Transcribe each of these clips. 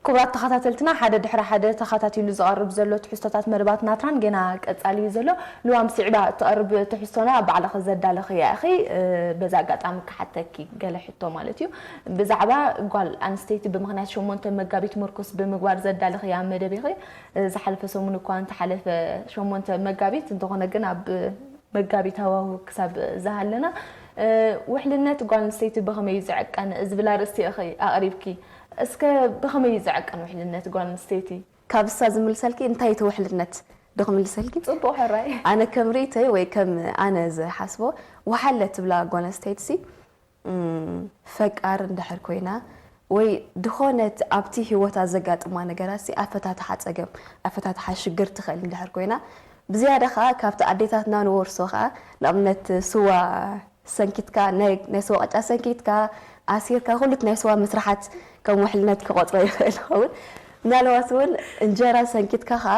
ክቡራት ተኸታተልትና፣ ሓደ ድሕሪ ሓደ ተኸታቲሉ ዝቐርብ ዘሎ ትሕዝቶታት መደባት ናትራን ገና ቀጻሊ እዩ ዘሎ። ልዋም ስዒዳ፣ እትቐርብ ትሕዝቶና ባዕልኺ ዘዳለኽያ ኢኺ። እ፣ በዚ ኣጋጣሚ ክሓተኪ ገለ ሕቶ ማለት እዩ። ብዛዕባ ጓል ኣንስተይቲ ብምኽንያት ሸሞንተ መጋቢት ምርኩስ ብምግባር ዘዳለኽያ መደብ ኢኺ። እ፣ ዝሓለፈ ሰሙን እኳ እንተሓለፈ ሸሞንተ መጋቢት፣ እንተኾነ ግን ኣብ መጋቢት ሃዋሁ ክሳብ ዝሃለና፣ እ፣ ውሕልነት ጓል ኣንስተይቲ ብኸመይ እዩ ዝዕቀን ዝብል ኣርእስቲ ኢኺ ኣቕሪብኪ። እስከ ብኸመይ እዩ ዝዕቀን ውሕልነት ጓል ኣንስተይቲ? ካብ እሳ ዝምልሰልኪ እንታይ እቲ ውሕልነት ዶ ክምልሰልኪ? ጽቡቕ ሕራይ። ኣነ ከም ርእይቶይ ወይ ከም ኣነ ዝሓስቦ፣ ወሓለ ትብላ ጓል ኣንስተይትሲ፣ እም፣ ፈቃር እንድሕር ኮይና ወይ ድኾነት ኣብቲ ህይወታ ዘጋጥማ ነገራት ሲ ኣፈታትሓ ጸገም፣ ኣፈታትሓ ሽግር ትኽእል እንድሕር ኮይና፣ ብዝያዳ ኸኣ ካብቲ ኣዴታትና ንወርሶ ኸኣ፣ ንኣብነት ስዋ ሰንኪትካ፣ ናይ፣ ናይ ስዋ ቅጫ ሰንኪትካ፣ ኣሲርካ፣ ኩሉ እቲ ናይ ስዋ ምስራሓት ከም ውሕልነት ክቖጽሮ ይኽእል ይኸውን። ምናልባት እውን እንጀራ ሰንኪትካ ኸኣ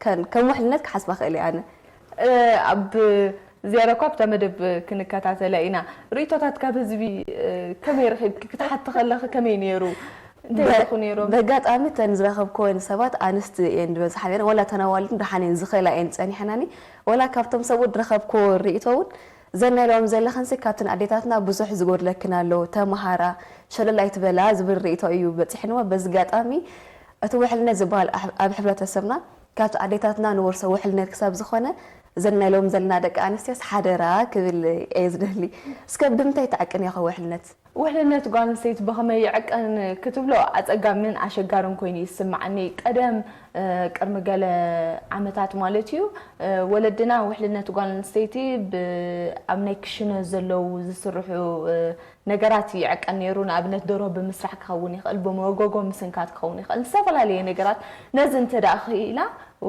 ከን-፣ ከም ውሕልነት ክሓስባ ክእል እየ ኣነ። እ፣ ኣብ ዝያዳ እኳ ኣብታ መደብ ክንከታተለ ኢና። ርእይቶታት ካብ ህዝቢ፣ እ፣ ከመይ ረኺብኪ? ክትሓቲ ከለኺ ከመይ ነይሩ? እንታይ በ-፣ ይብልኹ ነይሮም? በጋጣሚ እተን ዝረኸብክወን ሰባት ኣንስቲ እየን ዝበዝሓ ነይረን። ወላ እተን ኣዋልድ ደሓን እየን ዝኽእላ እየን ጸኒሐናኒ። ወላ ካብቶም ሰብኡት ዝረኸብክዎ ርእይቶ እውን ዘን ናይ ሎሚ ዘለኽንሲ ካብተን ኣዴታትና ብዙሕ ዝጎድለክን ኣሎ፣ ተመሃራ፣ ሸለል ኣይትበላ ዝብል ርእይቶ እዩ በጺሕንዎ። በዚ ኣጋጣሚ እቲ ውሕልነት ዝበሃል ኣሕ-፣ ኣብ ሕብረተሰብና ካብቲ ኣዴታትና ንወርሶ ውሕልነት ክሳብ ዝኾነ፣ እዘን ናይ ሎሚ ዘለና ደቂ ኣንስትዮስ ሓደራ ክብል እየ ዝደሊ። እስከ ብምንታይ ትዕቅንዮ ኸ ውሕልነት? ውሕልነት ጓል ኣንስተይቲ ብኸመይ ይዕቀን ክትብሎ ኣጸጋምን ኣሸጋርን ኮይኑ ይስምዓኒ። ቀደም፣ እ፣ ቅድሚ ገለ ዓመታት ማለት እዩ፣ እ፣ ወለድና ውሕልነት ጓል ኣንስተይቲ ብ-፣ ኣብ ናይ ክሽነ ዘለዉ ዝስርሑ፣ እ፣ ነገራት ይዕቀን ነይሩ። ንኣብነት ደርሆ ብምስራሕ ክኸውን ይኽእል፣ ብመጎጎ ምስንካት ክኸውን ይኽእል፣ ዝተፈላለየ ነገራት። ነዚ እንተ ደኣ ክኢላ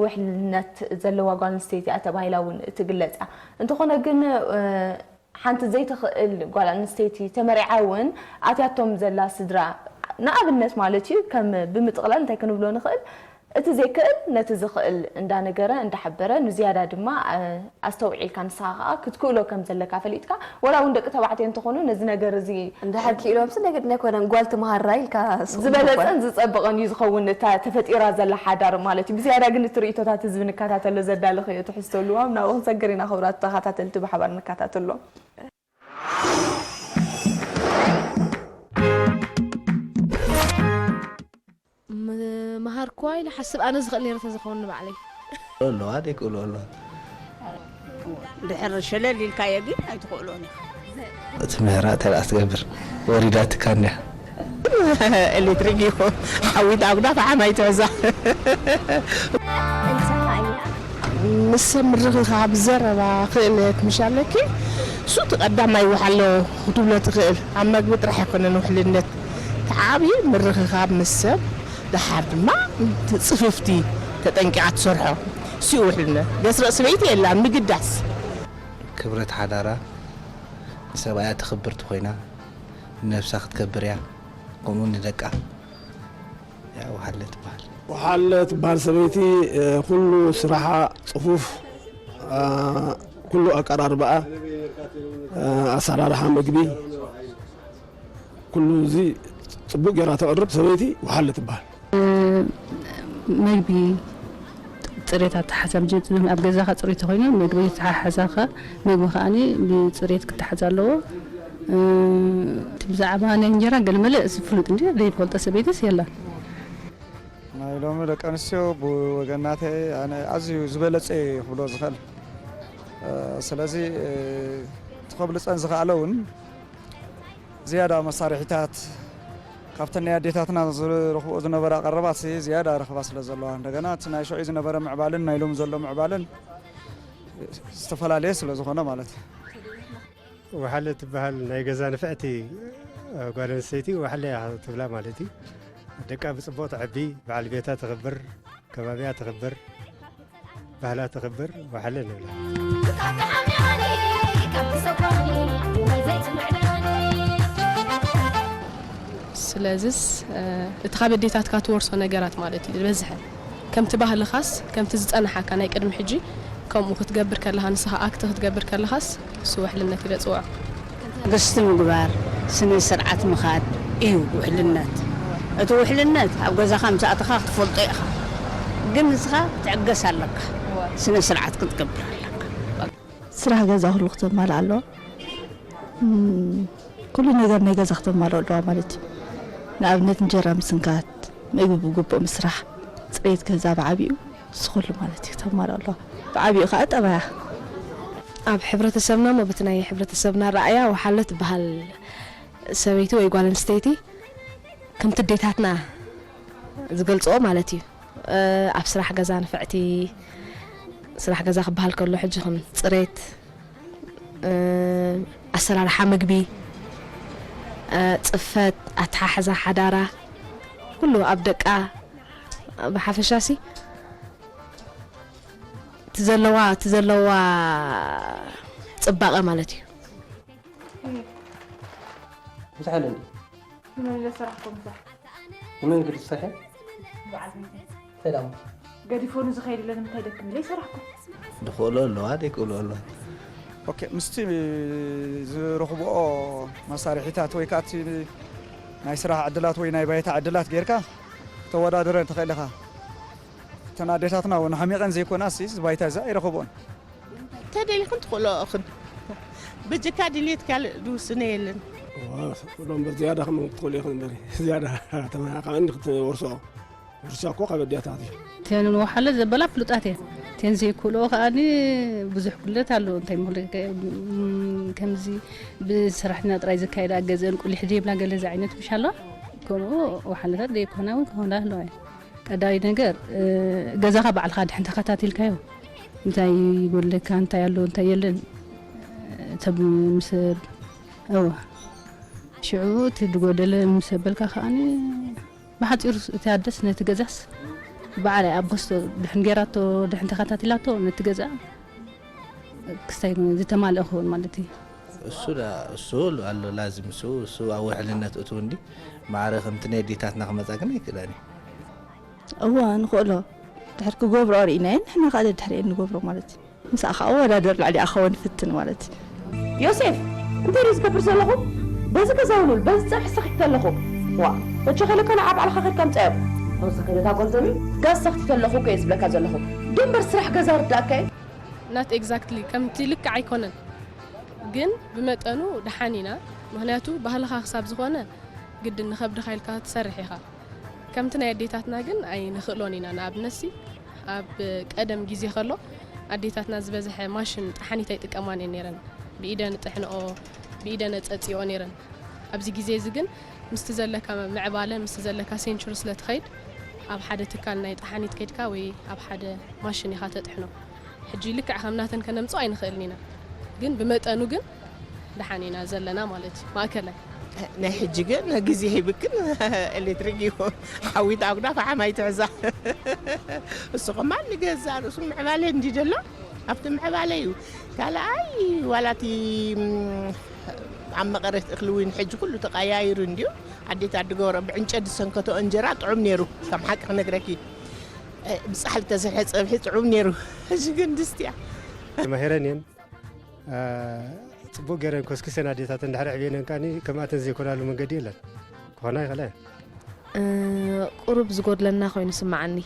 ውሕልነት ዘለዋ ጓል ኣንስተይቲ እያ ተባሂላ እውን ትግለጽ እያ። እንተኾነ ግን፣ እ፣ ሓንቲ ዘይትኽእል ጓል ኣንስተይቲ ተመሪዓ እውን ኣትያቶም ዘላ ስድራ፣ ንኣብነት ማለት እዩ፣ ከም ብምጥቕላል እንታይ ክንብሎ ንኽእል? እቲ ዘይክእል ነቲ ዝኽእል እንዳነገረ እንዳሓበረ፣ ንዝያዳ ድማ፣ እ፣ ኣስተውዒልካ ንስኻ ከኣ ክትክእሎ ከም ዘለካ ፈሊጥካ፣ ወላ እውን ደቂ ተባዕትዮ እንተኾኑ ነዚ ነገር እዚ እንድሕር ክኢሎምሲ ናይ ግድን ኣይኮነን፣ ጓል ትምሃራ ኢልካ ስቕ ዝበለጸን ትኾን። ዝጸበቐን እዩ ዝኸውን እታ ተፈጢራ ዘላ ሓዳር ማለት እዩ። ብዝያዳ ግን እቲ ርእይቶታት ህዝቢ ንከታተሎ ዘዳለኽዮ ትሕዝቶ ልዋም ናብኡ ክንሰግር ኢና። ክቡራት ተኸታተልቲ ብሓባር ንከታተሎ። ም-፣ ምሃርኩዋ ኢለ ሓስብ ኣነ ዝኽእል ነይረ ተዝኸውን ንባዕለይ። ኣለዋ፣ ዘይክእሉ ኣለዋ። ድሕር ሸለል ኢልካዮ ግን ኣይትኽእሎን ኢኻ። እቲ ምህራ እንታይ ደኣ ትገብር? ወሪዳትካ እንድያ። ኤሌክትሪክ ይኹ ሓዊት ኣጉዳ ፈሓም ኣይትሕዛ። እንታይ እያ? ምስ ሰብ ምርኽኻብ፣ ዘረባ፣ ክእለት ምሽ ኣለኪ፣ እሱ እቲ ቀዳማይ ወሓሎ ክትብሎ ትኽእል። ኣብ መግቢ ጥራሕ ኣይኮነን ውሕልነት። እቲ ዓብዪ ምርኽኻብ ምስ ሰብ፣ ደሓር ድማ እቲ ጽፍፍቲ ተጠንቂቓ ትሰርሖ። እሱ እዩ ውሕልነት። ገስረቕ ሰበይቲ የላን፣ ምግዳስ። ክብረት ሓዳራ፣ ንሰብኣያ ተኽብር ተኾይና፣ ንነብሳ ክትከብር እያ፣ ከምኡ ንደቃ። ያ ወሓለ ትበሃል። ወሓለ ትበሃል ሰበይቲ፣ እ፣ ኩሉ ስራሓ ጽፉፍ፣ እ፣ ኩሉ ኣቀራርባኣ፣ እ፣ ኣሰራርሓ ምግቢ፣ ኩሉ እዚ ጽቡቕ ጌራ ተቕርብ ሰበይቲ ወሓለ ትበሃል። እ፣ መግቢ ጽሬት ኣተሓሕዛ፣ ኣብ ገዛኻ ጽሩይ ተኾይኑ መግቢ ይተሓሓዛኻ። መግቢ ከኣኒ ብጽሬት ክተሓዝ ኣለዎ። እ፣ እቲ ብዛዕባ ናይ እንጀራ ገለ መለ እዚ ፍሉጥ እንዲ ዘይፈልጦ ሰበይትስ የላን። ናይ ሎሚ ደቂ ኣንስትዮ ብወገናተይ ኣነ ኣዝዩ ዝበለጸ እዩ ክብሎ ዝኽእል። እ፣ ስለዚ፣ እ፣ እቲ ከብልጸን ዝኸኣለ እውን ዝያዳ መሳርሒታት ካብተን ናይ ኣዴታትና ዝረኽብኦ ዝነበራ ቀረባትሲ ዝያዳ ረኽባ ስለ ዘለዋ፣ እንደገና እቲ ናይ ሽዑ ዝነበረ ምዕባልን ናይ ሎሚ ዘሎ ምዕባልን ዝተፈላለየ ስለ ዝኾነ ማለት እዩ። ወሓለ ትበሃል ናይ ገዛ ንፍዕቲ ጓል ኣንስተይቲ ወሓለ እያ ትብላ ማለት እዩ። ደቃ ብጽቡቕ ተዕቢ፣ በዓል ቤታ ተኽብር፣ ከባቢያ ተኽብር፣ ባህላ ተኽብር፣ ወሓለ ንብላ። ስለዝስ፣ እ፣ እቲ ካብ ኣዴታትካ ትወርሶ ነገራት ማለት እዩ ዝበዝሐ። ከምቲ ባህልኻስ፣ ከምቲ ዝጸናሓካ ናይ ቅድሚ ሕጂ፣ ከምኡ ክትገብር ከለኻ፣ ንስኻ ኣክት ክትገብር ከለኻስ፣ እሱ ውሕልነት ኢለ ጽውዖ። ገስቲ ምግባር፣ ስነ ስርዓት ምኻድ እዩ ውሕልነት። እቲ ውሕልነት ኣብ ገዛኻ ምስ ኣተኻ ክትፈልጦ ኢኻ፣ ግን ንስኻ ክትዕገስ ኣለካ፣ ስነ ስርዓት ክትገብር ኣለካ። ስራሕ ገዛ ኩሉ ክተማልእ ኣለዎ። እም፣ ኩሉ ነገር ናይ ገዛ ክተማልኦ ኣለዋ ማለት እዩ። ንኣብነት እንጀራ ምስንካት፣ ምግቢ ብግቡእ ምስራሕ፣ ፅሬት ገዛ ብዓቢኡ፣ ንሱ ኩሉ ማለት እዩ ክተማልኦ ኣለዋ። ብዓቢኡ ከዓ ጠባያ። ኣብ ሕብረተሰብና እሞ በቲ ናይ ሕብረተሰብና ረኣያ ወሓለ ትበሃል ሰበይቲ ወይ ጓል ኣንስተይቲ ከምቲ ኣዴታትና ዝገልፅኦ ማለት እዩ። ኣብ ስራሕ ገዛ ንፍዕቲ፣ ስራሕ ገዛ ክበሃል ከሎ ሕጂ ከም ፅሬት፣ ኣሰራርሓ ምግቢ፣ ፅፈት፣ ኣተሓሕዛ ሓዳራ፣ ኩሉ ኣብ ደቃ ብሓፈሻሲ እቲ ዘለዋ፣ እቲ ዘለዋ ፅባቐ ማለት እዩ። ምሳሕ ኣለ እንዲ ንመን ኢለ ሰራሕኩም እዛ? ንመን ግዲ ትሰርሒ? በዓል ቤተይ ሰላም ገዲፎኒ ዝኸይድ ኢለ ንምንታይ ደክም ኢለ ይሰራሕኩም? ዝኽእሎ ኣለዋ ዘይክእሎ ኣለዋ። ኦኬ፣ ምስቲ ዝረኽብኦ መሳርሒታት ወይ ከዓ እቲ ናይ ስራሕ ዕድላት ወይ ናይ ባይታ ዕድላት ጌርካ ክተወዳድረን ትኽእል ኢኻ። እተን ኣዴታትና እውን ሓሚቐን ዘይኮናሲ እዚ ባይታ እዚ ኣይረኽብኦን። ተደሊኽን ትኽእልኦ ኢኽን። በጀካ ድልየት ካልእ ዝውስነ የለን። ሎ እምበር ዝያዳ ከም ትኽእሉ ኢኽን እምበር ዝያዳ ተመሃ ካብ እንዲ ክትወርስኦ ውርሻ እኮ ካብ ኣዴታት እዩ። እተን ወሓለ ዘበላ ፍሉጣት እየን። እተን ዘይክእልኦ ከኣ ብዙሕ ጉድለት ኣሎ። እንታይ ምኽንያት ከምዚ ብሰራሕተኛ ጥራይ ዝካየድ ኣገዘን ቁሊሕ ዘይብላ ገለ ዝዓይነት ምሽ ኣለዋ። ከምኡ ወሓለታት ዘይኮና እውን ክኾና ኣለዋ እየን። ቀዳማይ ነገር ገዛኻ ባዕልኻ ድሕን ተኸታቲልካዮ እንታይ ይጎድለካ እንታይ ኣሎ እንታይ የለን ሰብ ምስ እወ ሽዑ እቲ ዝጎደለ ምስ ኣበልካ ከኣ ብሓፂሩ እቲ ኣደስ ነቲ ገዛስ ባዕላይ ኣብ ቦስቶ ድሕን ጌራቶ ድሕን ተኸታቲላቶ ነቲ ገዛ ክስታይ ዝተማልአ ክኸውን ማለት እዩ። እሱ እሱ ኣሎ ላዝም እሱ እሱ ኣብ ውሕልነት እቱ እንዲ ማዕረ ከምቲ ናይ ኣዴታትና ክመፃ ግን ኣይክእላን እዩ። እወ ንኽእሎ ድሕር ክገብርኦ ርኢናዮ ንሕና ከዓ ደድሕሪኤን ንገብሮ ማለት እዩ። ምሳኣ ከዓ ኣወዳደር ልዕሊኣ ክኸውን ይፍትን ማለት እዩ። ዮሴፍ እንታይ ድዩ ዝገብር ዘለኹ? በዚ ገዛ ውሉል በዚ ፀብሒ ሰኺት ኣለኹ። ዋ ተቸኸለካ ንዓ ባዕልኻ ከድካ ምፃዮም። ተወሳኺ ነታ ጓል ዘሚ ጋዝ ሰኽቲት ኣለኹ እኮ እየ ዝብለካ ዘለኹ። ዶ እምበር ስራሕ ገዛ ርዳእካ እዩ። Not exactly ከምቲ ልክዕ ኣይኮነን ግን ብመጠኑ ደሓን ኢና ምኽንያቱ ባህልኻ ክሳብ ዝኾነ ግድን ንኸብድኻ ኢልካ ትሰርሕ ኢኻ። ከምቲ ናይ ኣዴታትና ግን ኣይንኽእሎን ኢና ንኣብነትሲ ኣብ ቀደም ግዜ ከሎ ኣዴታትና ዝበዝሐ ማሽን ጠሓኒት ኣይጥቀማን እየን ነይረን ብኢደን እጥሕንኦ ብኢደን እፀፅይኦ ነይረን ኣብዚ ግዜ እዚ ግን ምስቲ ዘለካ ምዕባለ ምስቲ ዘለካ ሴንቹሪ ስለ ትኸይድ ኣብ ሓደ ትካል ናይ ጠሓኒት ከይድካ ወይ ኣብ ሓደ ማሽን ኢኻ ተጥሕኖ ሕጂ ልክዕ ከም ናተን ከነምፅኦ ኣይንኽእልን ኢና ግን ብመጠኑ ግን ደሓን ኢና ዘለና ማለት እዩ ማእከላይ። ናይ ሕጂ ግን ግዜ ሂብክን ኤሌክትሪክ እዩ ሓዊት ኣጉዳ ፈሓም ኣይትሕዛ እሱ ከማን ንገዛ ርእሱ ምዕባለ እንዲ ዘሎ ኣብቲ ምዕባለ እዩ ካልኣይ ዋላ እቲ ኣብ መቐረት እኽሊ እውን ሕጂ ኩሉ ተቀያይሩ እንድዩ ኣዴታት ድገብሮ ብዕንጨት ዝሰንከቶ እንጀራ ጥዑም ነይሩ ከም ሓቂ ክነግረኪ ብፃሕሊ ተሰርሐ ፀብሒ ጥዑም ነይሩ ሕጂ ግን ድስቲ እያ ተማሂረን እየን ፅቡቅ ገይረን ኮስኪሰን ኣዴታተን ድሕሪ ዕብየነን ከኣ ከምኣተን ዘይኮናሉ መንገዲ የለን ክኾና ይኽእላ እየን ቁሩብ ዝጎድለና ኮይኑ ስምዓኒ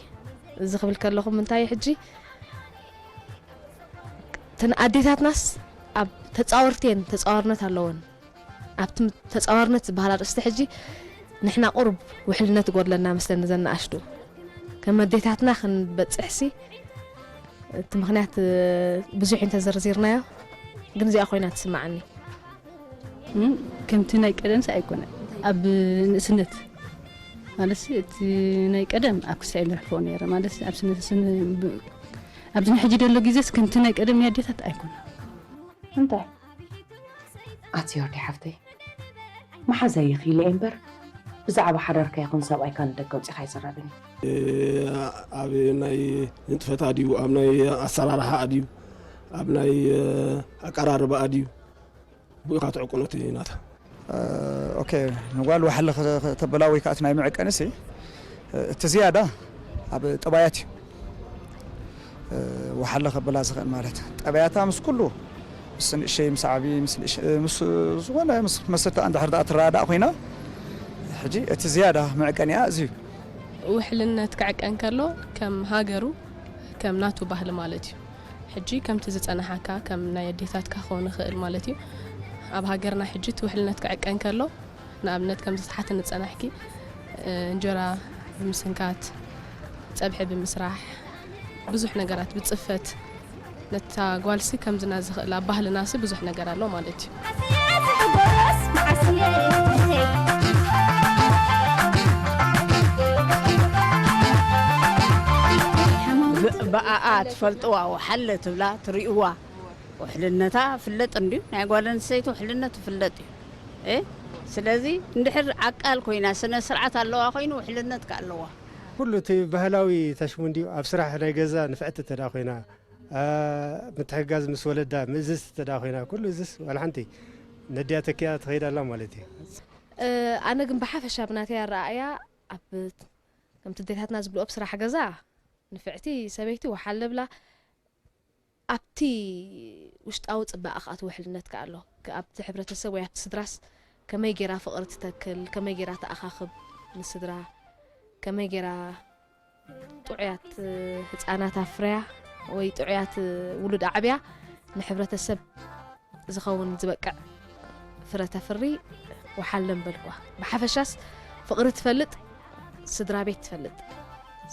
እዚ ክብል ከለኹ ምንታይ ሕጂ እተን ኣዴታትናስ ኣብ ተፃወርቲ እየን ተፃዋርነት ኣለወን ኣብቲ ተፃዋርነት ዝበሃል ኣርእስቲ ሕጂ ንሕና ቁሩብ ውሕልነት ዝጎድለና መስለኒ ዘን ንኣሽቱ ከም ኣዴታትና ክንበፅሕሲ እቲ ምኽንያት ብዙሕ እንተዘርዚርናዮ ግን እዚኣ ኮይና ትስምዓኒ ከምቲ ናይ ቀደምሲ ኣይኮነን ኣብ ንእስነት ማለት እቲ ናይ ቀደም ኣብ ክሳይ ለሕፎ ነይረ ማለት ኣብ ኣብዚ ናይ ሕጂ ደሎ ግዜስ ከምቲ ናይ ቀደም ናይ ኣዴታት ኣይኮነን እንታይ ኣቲ ዮርዲ ሓፍተይ መሓዛይ ኢኺ ኢለ እየ እምበር ብዛዕባ ሓዳርካ ይኹን ሰብኣይካ ንደገ ኣውፂእኻ ኣይዘራብን እዩ። ኣብ ናይ ንጥፈታ ድዩ ኣብ ናይ ኣሰራርሓ ድዩ ኣብ ናይ ኣቀራርባ ድዩ ብኡ ኢኻ ትዕቁኖ እቲ ናታ። ኦኬ ንጓል ዋሕሊ ተበላ ወይ ከዓ እቲ ናይ መዕቀንሲ እቲ ዝያዳ ኣብ ጠባያት እዩ ወሓለ ከብላ ዝኽእል ማለት ጠባያታ ምስ ኩሉ ምስ ንእሸይ ምስ ዓብዪ ምስ ዝኾነ ምስ መስርታ እንድሕር ደኣ ትረዳእ ኮይና ሕጂ እቲ ዝያዳ መዕቀኒኣ እዚ እዩ። ውሕልነት ክዕቀን ከሎ ከም ሃገሩ ከም ናቱ ባህሊ ማለት እዩ። ሕጂ ከምቲ ዝጸናሓካ ከም ናይ ኣዴታትካ ክኸውን ይኽእል ማለት እዩ። ኣብ ሃገርና ሕጂ እቲ ውሕልነት ክዕቀን ከሎ ንኣብነት ከም ዝተሓተ ንጸናሕኪ እንጀራ ብምስንካት፣ ጸብሒ ብምስራሕ፣ ብዙሕ ነገራት ብጽፈት ነታ ጓልሲ ከምዝና ዝኽእላ ባህልናሲ ብዙሕ ነገር ኣሎ ማለት እዩ። ብኣኣ ትፈልጥዋ ወሓለ ትብላ ትርእዋ ውሕልነታ ፍለጥ እንድዩ ናይ ጓል ኣንስተይቲ ውሕልነት ፍለጥ እዩ። ስለዚ እንድሕር ዓቃል ኮይና ስነ ስርዓት ኣለዋ ኮይኑ ውሕልነት ከ ኣለዋ። ኩሉ እቲ ባህላዊ ተሽሙ እንድዩ ኣብ ስራሕ ናይ ገዛ ንፍዕቲ ተዳ ኮይና ምትሕጋዝ ምስ ወለዳ ምእዝዝ ተዳ ኮይና ኩሉ እዝስ ዋላ ሓንቲ ነዲያ ተኪያ ትኸይድ ኣላ ማለት እዩ። ኣነ ግን ብሓፈሻ ብናተይ ኣረኣእያ ኣብ ከምቲ ኣዴታትና ዝብልኦ ኣብ ስራሕ ገዛ ንፍዕቲ ሰበይቲ ወሓለ ብላ ኣብቲ ውሽጣዊ ጽባቐ ከኣ እቲ ውሕልነት ከኣ ኣሎ። ኣብቲ ሕብረተሰብ ወይ ኣብቲ ስድራስ ከመይ ጌራ ፍቕሪ ትተክል፣ ከመይ ጌራ ተኣኻኽብ ንስድራ፣ ከመይ ጌራ ጥዑያት ህጻናት ኣፍርያ ወይ ጥዑያት ውሉድ ኣዕብያ ንሕብረተሰብ ዝኸውን ዝበቅዕ ፍረ ተፍሪ ወሓለ ምበልኳ። ብሓፈሻስ ፍቕሪ ትፈልጥ፣ ስድራ ቤት ትፈልጥ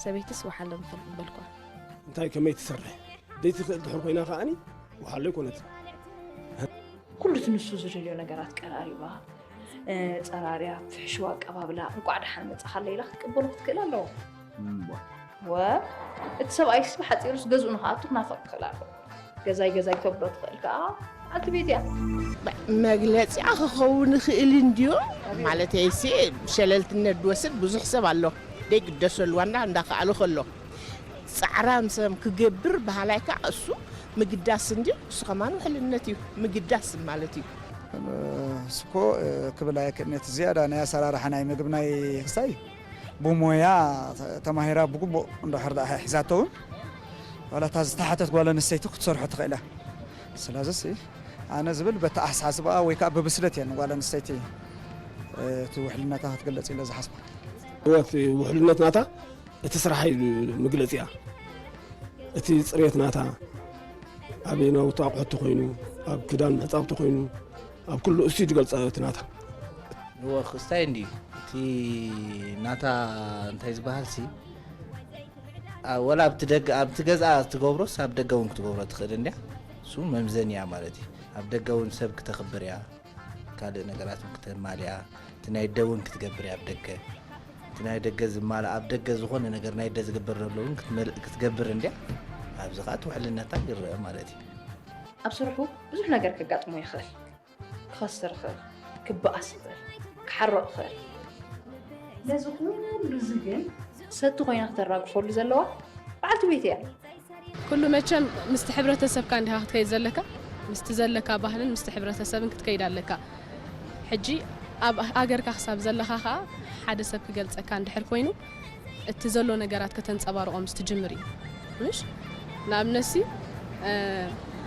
ሰበይትስ ወሓለ ምበልኳ። እንታይ ከመይ ትሰርሕ ዘይትኽእል ድሕር ኮይና ከኣኒ ወሓለ ኣይኮነትን። ኩሉ እቲ ንሱ ዝደልዮ ነገራት ቀራሪባ፣ ጸራርያ፣ ፍሕሽው ኣቀባብላ፣ እንቋዕ ደሓን መጻኻለይ ኢላ ክትቅበሎ ክትክእል ኣለዋ። ወ እቲ ሰብኣይስ ብሓጺሩስ ገዝኡ ንኽኣቱ ክናፍቕ ክኽእል ኣለዎ። ገዛይ ገዛይ ክተብሎ ትኽእል ከኣ በዓልቲ ቤት እያ። መግለጺኣ ክኸውን ይኽእል እንድዩ። ማለተይሲ ብሸለልትነት ዝወስድ ብዙሕ ሰብ ኣሎ። ደይግደሰሉ ዋና እንዳኸኣለ ከሎ ጻዕራም ሰብ ክገብር በሃላይ ከኣ እሱ ምግዳስ እንድዩ። እሱ ከማን ውሕልነት እዩ። ምግዳስ ማለት እዩ። ስኮ ክብል ኣየክእልኒ እቲ ዝያዳ ናይ ኣሰራርሓ ናይ ምግብ ናይ ክሳይ ብሞያ ተማሂራ ብግቡእ እንድሕር ደኣ ሒዛቶ እውን ዋላ እታ ዝተሓተት ጓል ኣንስተይቲ ክትሰርሖ ትኽእል እያ። ስለዚስ ኣነ ዝብል በቲ ኣሓሳስባኣ ወይ ከዓ ብብስለት እየ ንጓል ኣንስተይቲ እቲ ውሕልነታ ክትገልፅ ኢለ ዝሓስባ። ህይወት ውሕልነት ናታ እቲ ስራሕ እዩ መግለፂኣ። እቲ ፅሬት ናታ ኣብ ናውቲ ኣቑሑት ተኮይኑ ኣብ ክዳን ምሕፃብ ተኮይኑ ኣብ ኩሉ እሱ እዩ ዝገልፃ እቲ ናታ። እወ ክስታይ እንድዩ እቲ ናታ እንታይ ዝበሃል ሲ ወላ ኣብቲ ደገ ኣብቲ ገዝኣ ትገብሮስ ኣብ ደገ እውን ክትገብሮ ትኽእል እንድያ። እሱ መምዘኒ እያ ማለት እዩ። ኣብ ደገ እውን ሰብ ክተኽብር እያ። ካልእ ነገራት እውን ክተማልኣ እቲ ናይ ኣደ እውን ክትገብር እያ ኣብ ደገ እቲ ናይ ደገ ዝማልእ ኣብ ደገ ዝኾነ ነገር ናይ ኣደ ዝግበር ዘሎ እውን ክትመልእ ክትገብር እንድያ። ኣብዚ ከዓ እቲ ውሕልነታ ይረአ ማለት እዩ። ኣብ ስርሑ ብዙሕ ነገር ከጋጥሞ ይኽእል። ክኸስር ይኽእል፣ ክበኣስ ይኽእል፣ ክሓርቕ ይኽእል። ነዚ ኩሉ እዚ ግን ሰቲ ኮይና ክተራግፈሉ ዘለዋ በዓልቲ ቤት እያ። ኩሉ መቸም ምስቲ ሕብረተሰብካ እንዲኻ ክትከይድ ዘለካ፣ ምስቲ ዘለካ ባህልን ምስቲ ሕብረተሰብን ክትከይድ ኣለካ። ሕጂ ኣብ ሃገርካ ክሳብ ዘለኻ ኸኣ ሓደ ሰብ ክገልጸካ እንድሕር ኮይኑ እቲ ዘሎ ነገራት ከተንጸባርቖ ምስ ትጅምር እዩ። ምሽ? ንኣብነትሲ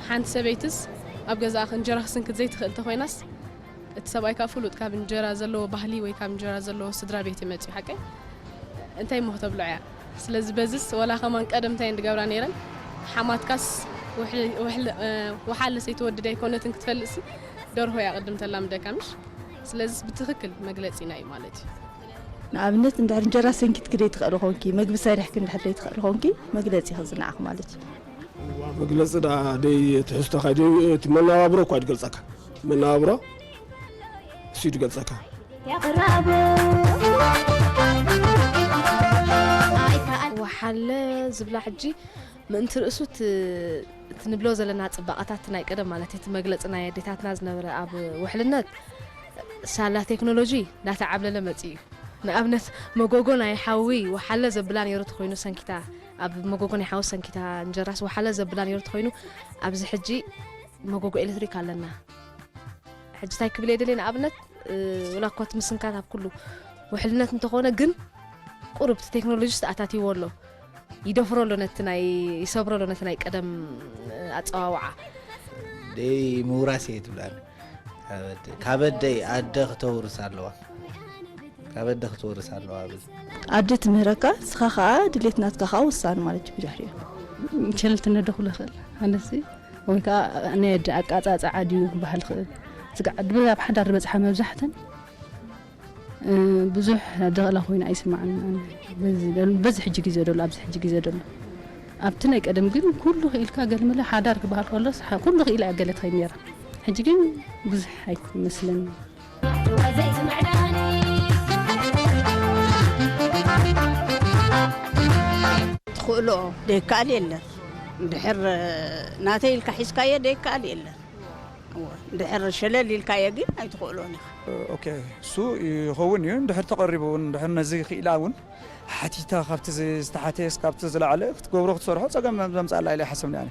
ሓንቲ ሰበይትስ ኣብ ገዛኣ እንጀራ ክስንክት ዘይትኽእል ተኾይናስ እቲ ሰብኣይ ካብ ፍሉጥ ካብ እንጀራ ዘለዎ ባህሊ ወይ ካብ እንጀራ ዘለዎ ስድራ ቤት እዩ መፅዩ ሓቀይ እንታይ እሞ ክተብልዖ እያ ስለዚ በዝስ ወላ ከማን ቀደም እንታይ እንድገብራ ነይረን ሓማትካስ ወሓለ ሰይትወድድ ኣይኮነትን ክትፈልጥሲ ደርሆ እያ ቅድም ተላምደካ ምሽ ስለዚስ ብትኽክል መግለፂና እዩ ማለት እዩ ንኣብነት እንድሕር እንጀራ ሰንኪትኪ ደይትኽእሊ ኾንኪ፣ መግቢ ሰሪሕኪ እንድሕር ደይትኽእሊ ኾንኪ፣ መግለጺ ይኽዝንዓኺ ማለት እዩ። መግለጺ ደኣ ደይ ትሕዝቶኻ ደይ እቲ መነባብሮ እኳ ድገልጸካ። መነባብሮ እሱ ድገልጸካ። ወሓለ ዝብላ ሕጂ ምእንቲ ርእሱ እቲ ንብሎ ዘለና ጽባቐታት ናይ ቀደም ማለት እቲ መግለጺ ናይ ኣዴታትና ዝነበረ ኣብ ውሕልነት ሳላ ቴክኖሎጂ እንዳተዓብለለ መጺኡ እዩ። ንኣብነት መጎጎ ናይ ሓዊ ወሓለ ዘብላ ነይሩ ተኾይኑ ሰንኪታ ኣብ መጎጎ ናይ ሓዊ ሰንኪታ እንጀራስ ወሓለ ዘብላ ነይሩ ተኾይኑ ኣብዚ ሕጂ መጎጎ ኤሌክትሪክ ኣለና። ሕጂ እንታይ ክብል እየ ደልየ ንኣብነት ወላ እኳ እቲ ምስንካት ኣብ ኩሉ ውሕልነት እንተኾነ ግን ቁሩብ እቲ ቴክኖሎጂ ዝተኣታትይዎ ኣሎ። ይደፍሮ ኣሎ ነቲ ናይ ይሰብሮ ኣሎ ነቲ ናይ ቀደም ኣጸዋውዓ። ደይ ምውራስ እየ ትብላኒ። ካብ ኣደይ ኣደ ክተውርስ ኣለዋ። ኣበደ ክትወርስ ኣለዋ። ኣብዚ ኣደ ትምህረካ፣ ንስኻ ከዓ ድሌት ናትካ ከዓ ውሳን ማለት እዩ። ብድሕሪኡ ሸለልትነት ዶ ክብሎ ይኽእል ኣነሲ፣ ወይ ከዓ ናይ ኣደ ኣቃጻጻዓ ድዩ ክበሃል ይኽእል። ስጋዕ ኣብ ሓዳር ዝበፅሓ መብዛሕተን ብዙሕ ደቕላ ኮይኑ ኣይስማዕን። በዚ ሕጂ ግዜ ደሎ ኣብዚ ሕጂ ግዜ ደሎ ኣብቲ ናይ ቀደም ግን ኩሉ ክኢልካ ገልምለ ሓዳር ክበሃል ከሎስ ኩሉ ክኢላ እያ ገለ ትኸይድ ነይራ። ሕጂ ግን ብዙሕ ኣይመስለኒ። ትኽእልኦ ደይከኣል የለን። ድሕር ናተይ ኢልካ ሒዝካዮ ደይከኣል የለን። ድሕር ሸለል ኢልካዮ ግን ኣይትኽእልኦን ኢኻ። ኦኬ፣ እሱ ይኸውን እዩ። እንድሕር ተቐሪቡ እውን፣ እንድሕር ነዚ ክኢላ እውን ሓቲታ፣ ካብቲ ዝተሓተየስ ካብቲ ዝለዓለ ክትገብሮ ክትሰርሖ ጸገም ዘምጻላ ኢለ ይሓስብ ኣነ።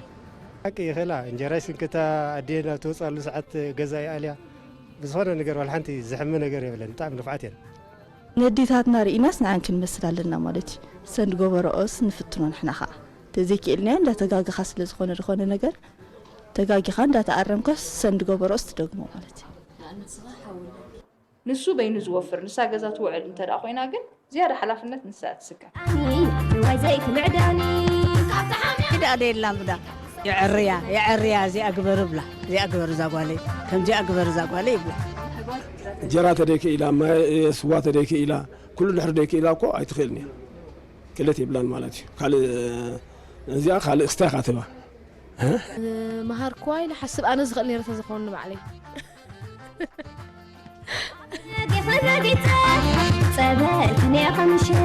ሓቂ ይኽእላ፣ እንጀራ ይስንክታ፣ ኣዴና ትወፅኣሉ ሰዓት ገዛ ይኣልያ። ብዝኾነ ነገር ዋላ ሓንቲ ዝሕሚ ነገር የብለን፣ ብጣዕሚ ንፉዓት እየን። ነዴታትና ርኢናስ ንዓን ክንመስል ኣለና ማለት እዩ። ሰንድ ጎበረኦስ ንፍትኖ ንሕና ኸዓ ተዘይክእልናዮ እንዳተጋገኻ ስለ ዝኾነ ዝኾነ ነገር ተጋጊኻ እንዳተኣረምካስ ሰንድ ጎበረኦስ ትደግሞ ማለት እዩ። ንሱ በይኑ ዝወፍር ንሳ ገዛ ትውዕል እንተ ደኣ ኮይና ግን ዝያዳ ሓላፍነት ንሳ እያ ትስከም። ኣኒ ንዋይ ዘይትምዕዳኒ ካብ ተሓምያ ግዳ ደየላም ብዳ የዐርያ የዐርያ እዚኣ ግበር ብላ እዚኣ ግበር እዛ ጓለይ ከምዚኣ ግበር እዛ ጓለይ ይብላ። እንጀራ ተደይክኢላ ማይ ስዋ ተደይክኢላ ኩሉ ድሕሪ ደይክኢላ እኮ ኣይትኽእልን እያ። ክእለት የብላን ማለት እዩ። ካልእ እዚኣ ካልእ ክስታይ ኢኻ ትህባ። ምሃርክዋ ኢለ ሓስብ ኣነ ዝኽእል ነይረ ተዝኸውን ንባዕለይ። ጸበል ክንያ ከምሽይ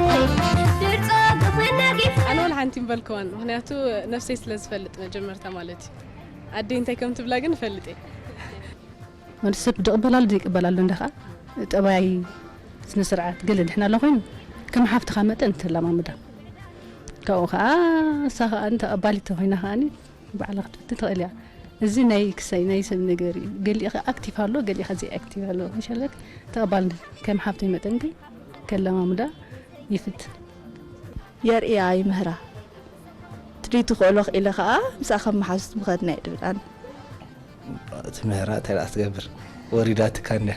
ድርጾ ግፍና ጊፍ ኣነ ወላ ሓንቲ ምበልክዋን፣ ምኽንያቱ ነፍሰይ ስለ ዝፈልጥ መጀመርታ ማለት እዩ። ኣደይ እንታይ ከም ትብላ ግን እፈልጥ እየ። ወዲ ሰብ ዝቕበላሉ ዘይቅበላሉ እንዳ ኸዓ ጠባይ ስነ ስርዓት ገለ ድሕና ኣሎ ኮይኑ ከም ሓፍትኻ መጠን ትላማምዳ። ካብኡ ኸዓ እሳ ኸዓ ተቐባሊት ተኾይና ኸዓ ባዕላ ክትፍትን ትኽእል እያ። እዚ ናይ ክሳይ ናይ ሰብ ነገር እዩ። ገሊኡ ኸዓ ኣክቲቭ ኣሎ፣ ገሊኡ ኸዓ ዘይ ኣክቲቭ ኣሎ። መሸለክ ተቐባልነት ከም ሓፍተይ መጠን ግን ከለማምዳ ይፍትን። የርእያ ይምህራ ትድይ ትኽእሎ ክኢለ ኸዓ ምስኣ ከም መሓዙት ምኸድና እየ ድብል ኣነ። ትምህራ እንታይ ደኣ ትገብር ወሪዳትካ እንድያ።